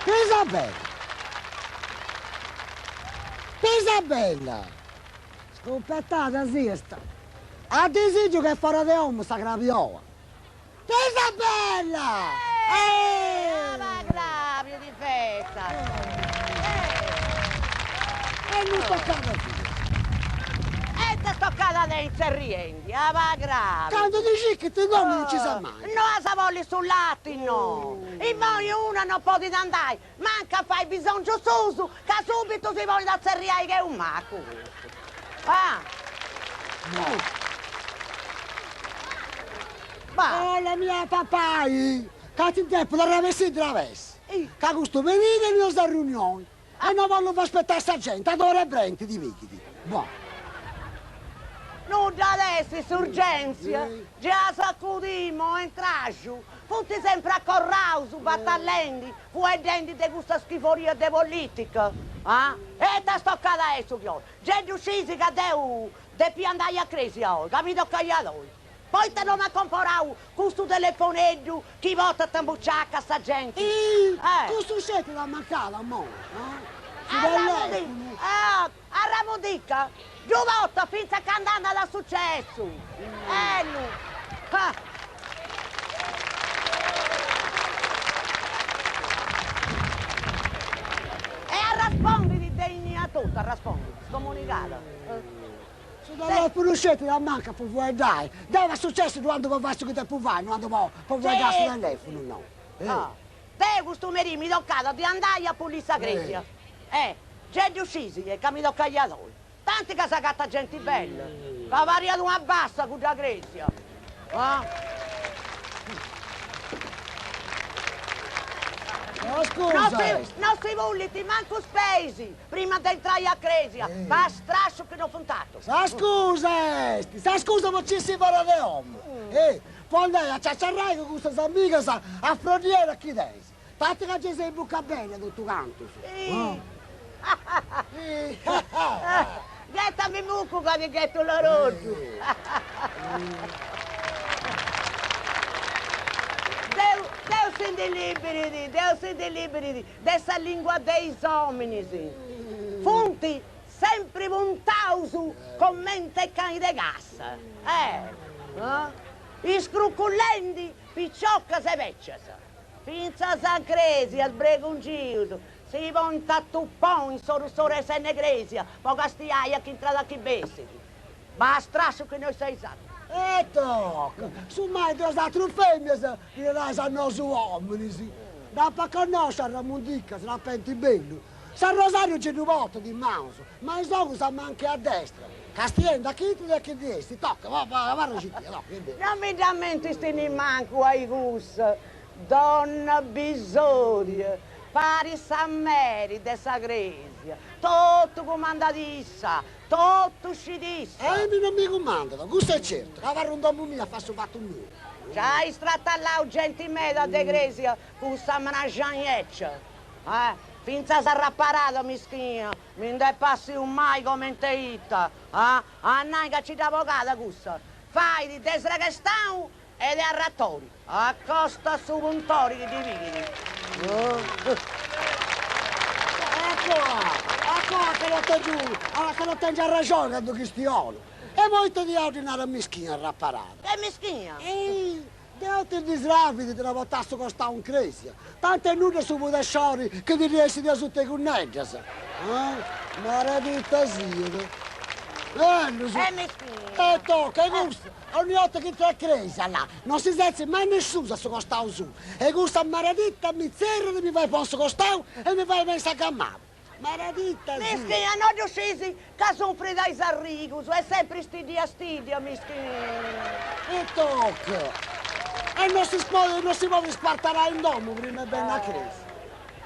Isabella! Isabella! Scupetada siast! A disìgiu ch'est fora de 'omu sa crabiola! Isabella! Eh! Ma crabiu ti festa! E non toccada siast! E t'est toccada de intzerriendi, aba crabiu! Candu ti circhint in domu non ci ses mai! No as a bolli su lati, no! Immoi una non podit andai mancu a fai bisongius suus, ca subitu si ponit a tzerriai che unu macu custu. Ah! Ma. Oh la mia papai! Ca ti depu torrai a bessiri travessi! Ca custu merì teneus sa riunioni e no bollu fai aspetai sa genti, a dori 'e brenti ti pighit. Boh. Nudda at essi s'urgèntzia, già s'acudimu e intraxu, funt sempri acorraus, batallendi, fueddendi de custa schiforia de polìtica, ah? E ita est tocada a essi chi oi? Gei ddu sciis ca deu depia andai a crèsia oi, ca mi tocaiat oi. Poita no m'at comporau custu telefoneddu chi portat in buciaca sa genti? Ih, custu sceti t'at mancadu, amore, ah? Su telefunu. Arramudica, ddu portat fintzas candu andat a su cessu. Ellu. E arraspondit de innia totu, arraspondit, scomunicada. Su telefunu sceti t'ammancat po fueddai. Deu a su cessu ddu andu po fai su chi depu fai, no andu po fueddai a su telefunu, no. Deu custu merì mi tocat de andai a pulì sa cresia. Eh, gei ddu scis ca mi tocaiat oi. Tanti ca s'agatat genti bella, ca pariat una bassa cudda cresia. Ah. No scusa. No si pulint mancu is peis prima de intrai a cresia, ca strasciu chi no funt atrus. Sa scusa est, sa scusa po nci essì fora de 'omu. Eh, po andai a ciaciarrai cun custas amigas afroddieras chi tenis. Tanti ca gei seis buca beni totu cantus. Ghettami mucu ca ti ghettu loroggiu. Deu, Deus si ndi liberit, Deus si ndi liberit de sa lingua de is ominis. Funt sempri puntaus comente cani de cassa. Eh! Iscrucullendi piciocas e becias. Fintzas in crèsia, sbregungius, si ponint a tuponi in s'oru s'oru 'e s'enna 'e crèsia po castiai a chi intrat a chi bessit. Ma strasciu chi no seis atrus. E toca! Su mai de is atrus fèmias ddi narais a nosu òminis. Dd'apu a connosci a Ramundica, srapenti bellu. S'arrosàriu nci ddu portat in manus, ma is ogus a manca e a destra, castiendi a chi intrat e a chi ndi essit. Toca, abarra citia, toca. No mi dd'ammentist nimancu a cussa donna Bisoria, parit sa meri de sa cresia, totu cumandat issa, totu scit issa. A mimi non mi cumandat, cussu est certu, ca abarru in domu mia a fai su fatu miu. Giai stratallau genti meda de cresia cussa mraxanieccia, eh, fintzas arraparada mischina, mi nd'est passiu mai comente ita, ah, a nai ca ci dda bogada cussa, fait de sreghestau e de arratori, acosta su puntori chi ddi pighit. Eccola, eccola ca no tengiu, ca no tengiu arrexoni candu chistionu. E poita diaulu ddi naras mischina arraparada? Che mischina? Deu ti ndi sravit de dda portai a su costau in cresia, tanti est nudda su pudesciori chi ti ndi essit de asuta 'e gunneddas. Ah, maradita siat. Ellus! E mischina! E toca, e custa, ogni 'orta chi intrat a cresia, là, non si setzit mai nescius a su costau suu, e custa maradita mi tzerriat e mi fait ponni a su costau e mi fait pensai ca malu. Maradita siat! Mischina, no ddu scis ca sunfrit a is arrigus, est sempri stiddia stiddia, mischina. E toca! E no si podit, no si podit spartarai in domu prima 'e benni a cresia.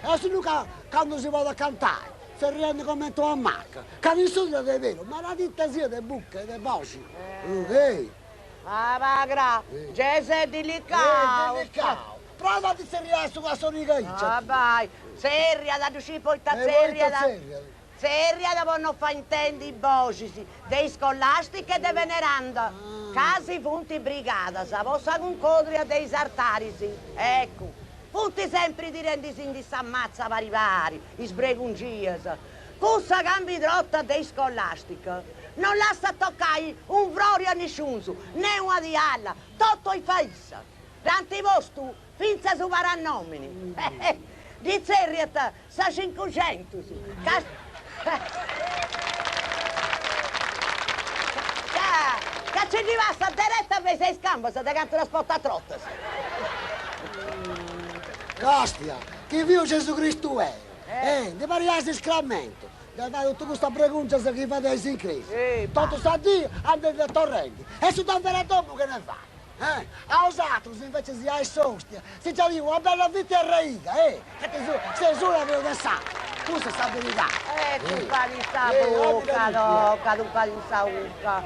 E sinnuca candu si podit cantai, tzerriendi comenti una maca, ca nisciunu de beru, maradita siat de buca e de boxi. Ehi! Ah, pagra, gei ses dilicau. Ehi, dilicau! Prova a ddi tzerriai su a s'origa aici. Ah, bai, tzerriat, ddu sciit poita tzerriat. Tzerriat po no fai intendi is boxis de Iscolastica e de Veneranda, ca si funt brigadas po sa cuncodria de is artaris. Eccu. Funt sempri tirendisindi sa matza pari pari, is bregungias. Cussa cambidrota de iscolastica non lassat tocai un frori a nisciunus, ne una tialla, totu ddu fait issa. Dd'ant postu fintzas su parannomini. Ddi tzerriant sa cincuxentus, ca ca nci ddi passat dereta me is cambas de cantu ddas portat trotas. Càstia, chi fiu Gesù Cristu eo, eh, ndi pariat s'iscramentu de fai totu custas bregùngias chi fadeis in crèsia, totu sa dì andendi e torrendi, e su doveri a domu chene fai. Eh, a 'osatrus invece si 'ais s'ostia, si giai una bella fita 'e arraiga, eh, ca ti su, ses una peus de s'atra, custa est sa beridadi. Eh, tupa in sa buca, toca, tupa in sa 'uca.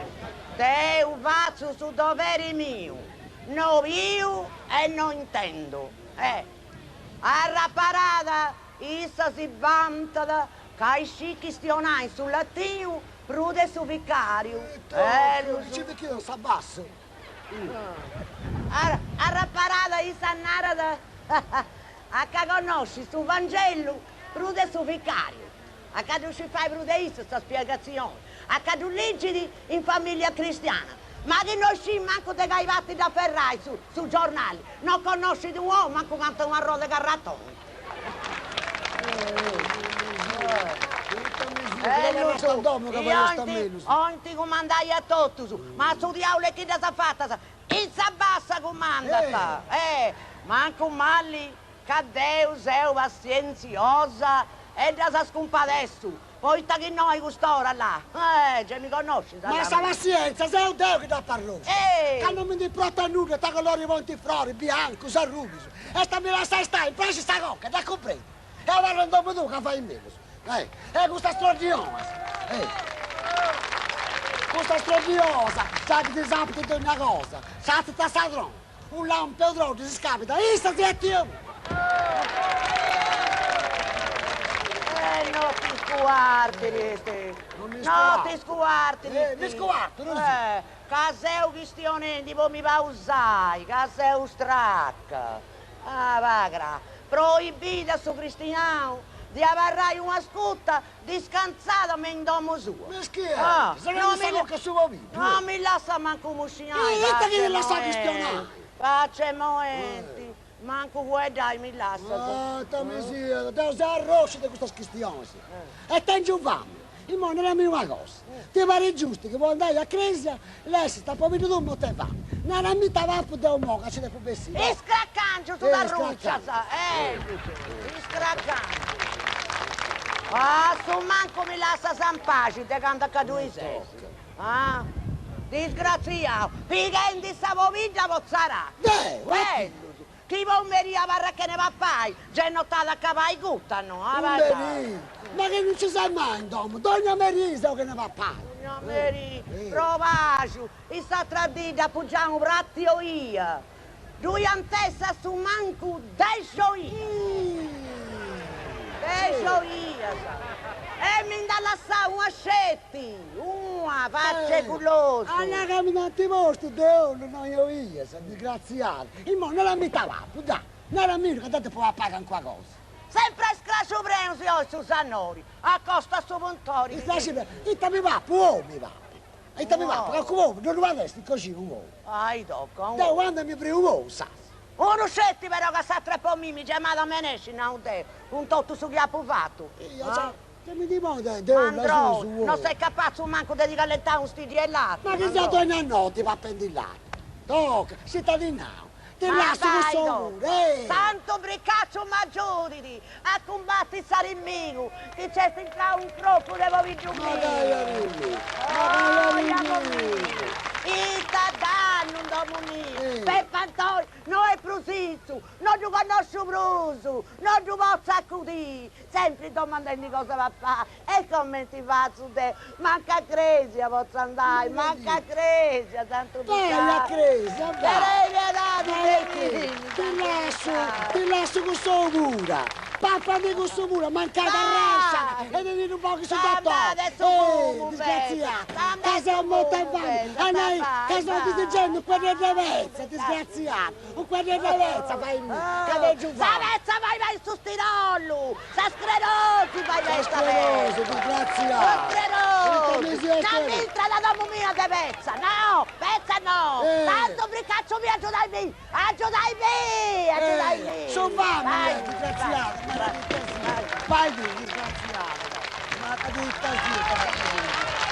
Deu fatzu su doveri miu, no biu e no intendu. Eh, arraparada, issa si bantat ca iscit chistionai su latinu prus de su vicariu. Eh, ci fichidu s'abbassu. Arraparada issa narat a ca connoscit su Vangellu prus de su vicariu, a ca ddu scit fai prus de issu sa spiegatzioni, a ca ddu ligit in Familia Cristiana, ma chi no scit mancu de cali parti dd'aferrai su giornali, no connoscit u' ou mancu cantu unu arrogu de carratoni. 'Olint cumandai a totus, ma su diaulu e chi ddas at fatas, in sa bassa cumandat! Eh! Mancu mali ca deu seu passientziosa e ddas scumpadessu, poita chi no a cust'ora là, eh, gei mi connoscis, Ma sa passienza seu deu chi dd'apu arroscia, ca non mi ndi importat nudda ita colori ponint is froris, biancus, arrubius, est a mi lassai stai, mi praxit sa conca, dda cumprendu, e abarra in domu tua ca fait mellus, eh, e custas troddionas, eh, custas troddionas, giai chi ti sapint dogna cosa, s'atit a sa trona, unu lampu e unu troddiu si scapitat, issa si 'etiat puru. E no ti scuartiris, no ti scuartiris. Eh, mi scuartu, no si. Eh, ca seu chistionendi po mi pausai, ca seu straca. Ah, pagra, proibida a su cristianu de abarrai una scuta Discantzada me in domo sua. Meschina, sa no mi sa su pobiddu. No mi lassat mancu musciai. Ita chi ti lassat chistionai? Pace moenti, mancu fueddai mi lassat. Ah, ita mi siat, deu seu arrosciu de custas chistionis. E tengiu fami. Immoi narami una cosa, ti parit giustu chi po andai a cresia lessist a pobiddu tuu mortu 'e fami? Narami ita papu deu immoi ca nci depu bessiri. Is cracàngius t'arrucias, eh! Is cracàngius. A su mancu mi lassas in paxi de candu ca ddui ses. Ah! Disgratziau, pighendi sa pobidda po tzaraca. Deu? Bellus! Chi po merì abarrat chene papai, gei no t'at a acabai guta, no? U merì? Ma chi non ci ses mai in domu, dogna merì seu chene papai. Dogna merì, provaxu, in s'atra dì dd'apu giau unu pratu 'e olia, ddui ant essi a su mancu dexi olias. Dexi olias. E mi nd'at lassau una sceti, una, facci 'e gulosu. Alla ca mi nd'ant postu de ollu no in olias, disgratziadu. Immoi narami ita papu, dai, narami ca deu depu papai calincuna cosa. Sempri a scraxu prenu si 'olit su sannori, acostu a su puntori. Iscraxu prenu, ita mi papu, ou mi papu. Ita mi papu, calcu ou, non ddu at essi in coxina u ou. Ai tocca, u ou. Deu candu mi prenu u ou, sas. Unu sceti però ca s'atru est po mimi, gei m'at a menesci, nau deu, cun totu su chi apu fatu. Ita mi ndi ponit de ollu asusu u ou. Non ses capatzu mancu de ti callentai unu stiddiu 'e lati. Ma chi seu dogna noti papendi lati. Tocca, si ita ti nau, ti lassu cun s'ou puru, eh! Santu Bricacciu m'agiudit a cumbatti s'arimigu chi nc'est intrau in cropu de pobiddu miu. Ma cali arimigu? Ma cali arimigu? Ita dannu in domu mia! Peppantoi no est prus issu, no ddu connosciu prus, no ddu potzu acudiri, Sempri domandendi cosa papai, e comenti fatzu deu, mancu a cresia potzu andai, mancu a cresia, santu Vai a cresia, vai! Tenei piedadi de mimi, Ti lassu, ti lassu cun s'ou pura! Papadi cussu puru, mancai t'arresciat e ti ndi ddu boghit su dotori. Eh, disgraziau, ca seu mortu 'e fami, a nai ca seu disigendi u' cueddeddu 'e petza, disgraziau, u' cueddeddu 'e petza faimì, ca tengiu fami. Sa petza fai me in su stirollu, sa sclerosi fai me in sa petza. Sa sclerosi, disgraziau. Sa sclerosi, non b'intrat a domu mia de petza, no, petza no, tantu fricacciu mia agiudaimì Agiudaimì! Agiudaimì! Su famini, disgraziada, maladita siat! Vai, disgraziada, maladita siat!